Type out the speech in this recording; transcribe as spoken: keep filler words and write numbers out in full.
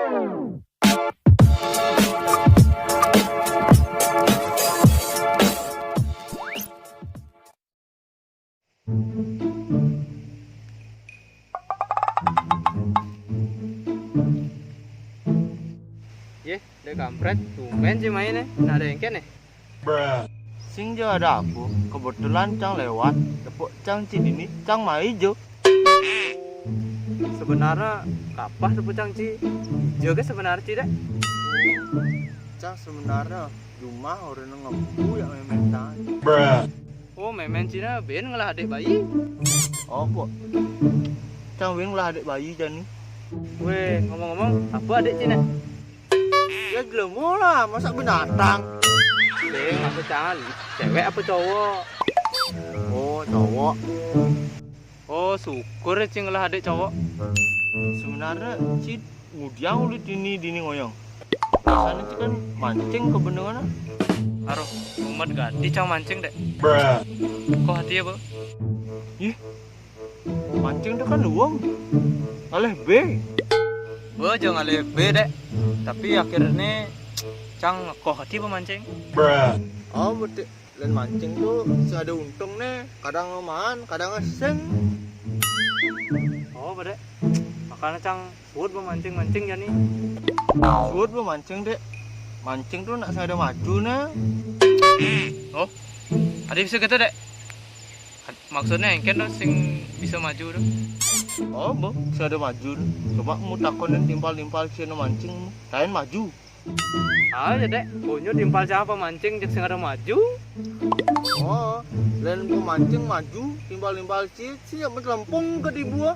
Yeh, dek kampret, tumben ci main, eh. Nak ada engken, eh. Sing jo ada aku, kebetulan cang lewat, tepuk cang ci dini, cang mai jo. Sebenarnya kapah tepuk cang ci, ijo ke sebenarnya ci dek? Cang sebenarnya jumah orang ngempu yang memen tang. Oh, memen cina ben ngelah adek bayi. Oh, kok cang ben ngelah adek bayi jani. Weh, ngomong-ngomong, apa adek cina? Ya jelema lah, masa binatang? Deng, maksud cang cewek apa cowok? Oh, cowok. Oh, syukur ya cing lah adek cowok. Sebenarnya ci ngudiang ulu dini dini ngoyong. Rasanya ci kan mancing kebenengan. Aduh, umat gati cang mancing dek. Kok hati ya, Bu? Ih, mancing tu kan luang. Ngalih be. Be aja ngalih be dek. Tapi akhirnya cang kok hati pemancing. Oh, betul. Lain mancing tu sing ada untung ne, kadang maan, kadang sing. Oh, pada. Makanya cang suut pemancing-mancing jani. Suut pemancing dek. Mancing tu nak sing ada maju ne. Oh, ada bisa gitu dek. Maksudnya engken tu sing bisa maju tu. Oh, bo, sing ada maju tu. Coba mu takonin timpal-timpal sing mancing, lain maju. Ah, ya dek, punyo timpal siapa mancing jek sing ada maju. Oh, lain pemancing maju, timpal-timpal ci, ci yang lempung ke di buah.